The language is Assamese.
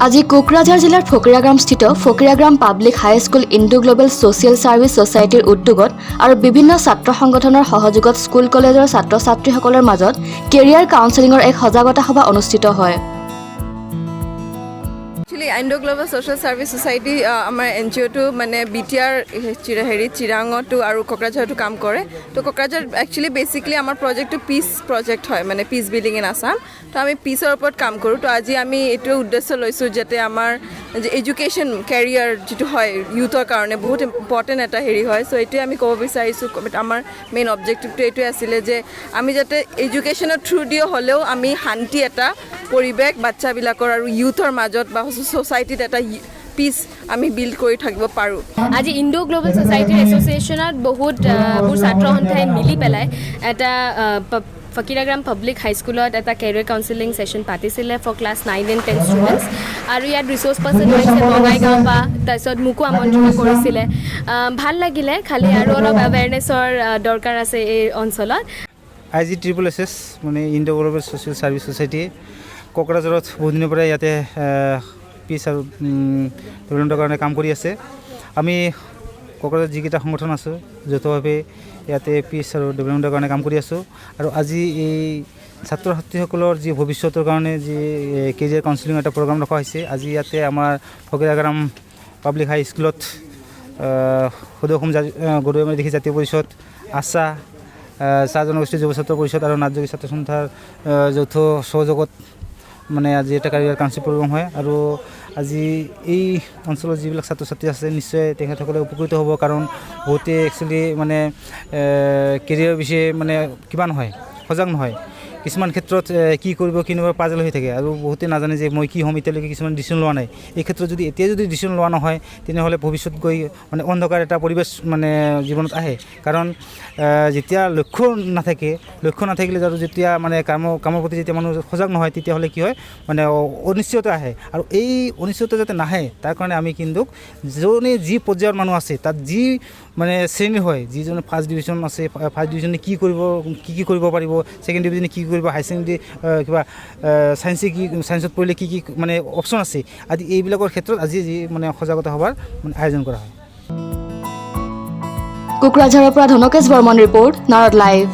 আজি কোকৰাঝাৰ জিলাৰ ফকীৰাগ্ৰামস্থিত Fakiragram public high school Indo global social service ছ'চাইটিৰ উদ্যোগত আৰু বিভিন্ন ছাত্ৰ সংগঠনৰ সহযোগত স্কুল কলেজৰ ছাত্ৰ ছাত্ৰীসকলৰ মাজত কেৰিয়াৰ কাউন্সেলিঙৰ এক সজাগতা সভা অনুষ্ঠিত হয়। Actually Indo global social service society আমাৰ এনজিঅ'টো মানে বিটিআৰ হেৰি চিৰাঙতো আৰু কোকৰাঝাৰতো কাম কৰে। তো কোকৰাঝাৰত একচুৱেলি বেচিকলি আমাৰ প্ৰজেক্টটো পিচ প্ৰজেক্ট হয়, মানে পিচ বিল্ডিং ইন আছাম। তো আমি পিচৰ ওপৰত কাম কৰোঁ। তো আজি আমি এইটোৱে উদ্দেশ্য লৈছোঁ যাতে আমাৰ যে এডুকেশ্যন কেৰিয়াৰ যিটো হয়, ইউথৰ কাৰণে বহুত ইম্পৰ্টেণ্ট এটা হেৰি হয়। চ' এইটোৱে আমি ক'ব বিচাৰিছোঁ। আমাৰ মেইন অবজেক্টিভটো এইটোৱে আছিলে যে আমি যাতে এডুকেশ্যনৰ থ্ৰু দিয়ে হ'লেও আমি শান্তি এটা পৰিৱেশ বাচ্চাবিলাকৰ আৰু ইউথৰ মাজত বা ছ'চাইটিত এটা পিচ আমি বিল্ড কৰি থাকিব পাৰোঁ। আজি ইণ্ডো গ্ল'বেল ছ'চাইটিৰ এছ'চিয়েশ্যনত বহুত বোৰ ছাত্ৰ সন্থাই মিলি পেলাই এটা ফকীৰাগ্ৰাম পাব্লিক হাইস্কুলত এটা কেৰিয়াৰ কাউন্সেলিং ছেশ্যন পাতিছিলে for class 9 and 10 students. আৰু ইয়াত ৰিচ'ৰ্চ পাৰ্চন হৈছে বঙাইগাঁও পৰা, তাৰপিছত মোকো আমন্ত্ৰিত কৰিছিলে। ভাল লাগিলে, খালি আৰু অলপ এৱেৰনেছৰ দৰকাৰ আছে এই অঞ্চলত। আইজিএছএছ মানে Indo global social service society কোকৰাঝাৰত বহুত দিনৰ পৰাই ইয়াতে পিচ আৰু ডেভেলপমেণ্টৰ কাৰণে কাম কৰি আছে। আমি কোকৰাঝাৰত যিকেইটা সংগঠন আছোঁ, যৌথভাৱে ইয়াতে পিচ আৰু ডেভেলপমেণ্টৰ কাৰণে কাম কৰি আছোঁ। আৰু আজি এই ছাত্ৰ ছাত্ৰীসকলৰ যি ভৱিষ্যতৰ কাৰণে যি কেৰিয়াৰ কাউন্সিলিং এটা প্ৰগ্ৰাম ৰখা হৈছে, আজি ইয়াতে আমাৰ ফকীৰাগ্ৰাম পাব্লিক হাই স্কুলত সদৌ অসম গৰৈ দেখি জাতীয় পৰিষদ, আছা, চাহ জনগোষ্ঠী যুৱ ছাত্ৰ পৰিষদ আৰু নাথযোগী ছাত্ৰ সন্থাৰ যৌথ সহযোগত মানে আজি এটা কেৰিয়াৰ কাউন্সিল প্ৰগ্ৰাম হয়। আৰু আজি এই অঞ্চলৰ যিবিলাক ছাত্ৰ ছাত্ৰী আছে, নিশ্চয় তেখেতসকলে উপকৃত হ'ব। কাৰণ বহুতে একচুৱেলি মানে কেৰিয়াৰৰ বিষয়ে মানে কিবা নহয়, সজাগ নহয়। কিছুমান ক্ষেত্ৰত কি কৰিব কি নকৰিব পাজল হৈ থাকে আৰু বহুতে নাজানে যে মই কি হ'ম। এতিয়ালৈকে কিছুমান ডিচিশ্যন লোৱা নাই। এই ক্ষেত্ৰত যদি এতিয়া যদি ডিচিশ্যন লোৱা নহয়, তেনেহ'লে ভৱিষ্যত গৈ মানে অন্ধকাৰ এটা পৰিৱেশ মানে জীৱনত আহে। কাৰণ যেতিয়া লক্ষ্য নাথাকে, লক্ষ্য নাথাকিলে আৰু যেতিয়া মানে কামৰ প্ৰতি যেতিয়া মানুহ সজাগ নহয়, তেতিয়াহ'লে কি হয়, মানে অনিশ্চয়তা আহে। আৰু এই অনিশ্চয়তা যাতে নাহে, তাৰ কাৰণে আমি কিন্তু যোনে যি পৰ্যায়ৰ মানুহ আছে, তাত যি মানে শ্ৰেণীৰ হয়, যিজনে ফাৰ্ষ্ট ডিভিশ্যন আছে, ফাৰ্ষ্ট ডিভিশ্যনে কি কৰিব, কি কি কৰিব পাৰিব, ছেকেণ্ড ডিভিশ্যনে কি কৰিব, হাই ছেকেণ্ডেৰী কিবা ছায়েন্সে কি, ছায়েন্সত পঢ়িলে কি কি মানে অপশ্যন আছে আদি, এইবিলাকৰ ক্ষেত্ৰত আজি যি মানে সজাগতা সভাৰ মানে আয়োজন কৰা হয়। কোকৰাঝাৰৰ পৰা ধনকেশ বৰ্মন ৰিপৰ্ট, নাৰদ লাইভ।